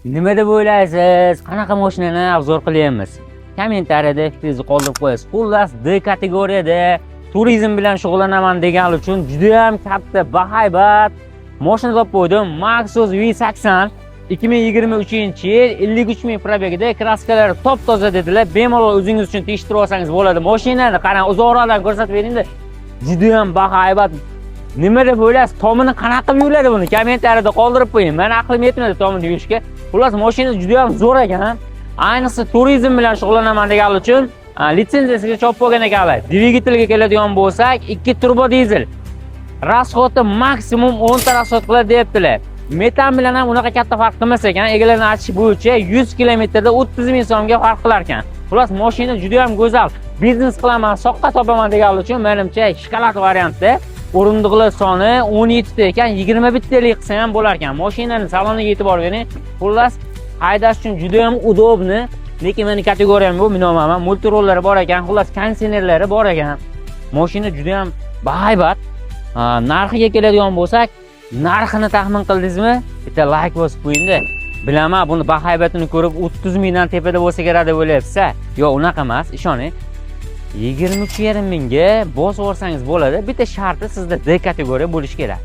Nima deb o'ylaysiz? Qanaqa mashinani обзор qilyapmiz? Kommentariyada fikringizni qoldirib qo'yasiz. Xullas, D kategoriyada turizm bilan shug'ullanaman deganlar uchun juda ham katta, bahaybat mashina topib qo'ydim. Maxus V80, 2023-yil, 53 ming пробег ida, краска lari top toza dedilar. Bemalol o'zingiz uchun tekshirib olsangiz bo'ladi. Mashinani qarang, uzoqroqdan ko'rsatib beringda. Juda ham bahaybat. Nima deb o'ylaysiz? Tomini qanaqa qilib yuviladi buni? Kommentariyada qoldirib qo'ying. Mani aqlim yetmadi tomini yuvishga. Xullas, mashina juda ham zo'r ekan. Ayniqsa turizm bilan shug'ullanaman deganlar uchun litsenziyasiga chopib olgan ekanlar. Dvigatelga keladigan bo'lsak, 2 turbo dizel. Расход i maksimum 10 ta расход qiladi deyaptilar. Metan bilan ham unaqa katta farq qilmas ekan. Egalarning aytishi bo'yicha 100 kilometrda 30 ming so'mga farq qilar ekan. Xullas, mashina juda ham go'zal. Biznes qilaman, soqqa topaman deganlar uchun menimcha shokolad variantda. O'rindiqlar soni 17 ta ekan, 21 talik qilsa ham bo'lar ekan. Mashinani saloniga e'tibor bering. Xullas, haydash uchun juda ham удобный. Lekin meni kategoriyam bu, minolmayman. Мультируль lari bor ekan, xullas, konditsionerlari bor ekan. Mashina juda ham bahaybat. Narxiga keladigan bo'lsak, narxini taxmin qildingizmi? Bitta layk bosib qo'yingda. Bilaman, buni bahaybatini ko'rib 30 mingdan tepada bo'lsa kerak deb o'ylayapsiz. Yo'q, unaqa emas, ishoning. 23,5 mingga bosib yuborsangiz bo'ladi. Bitta sharti, sizda D kategoriya bo'lishi kerak.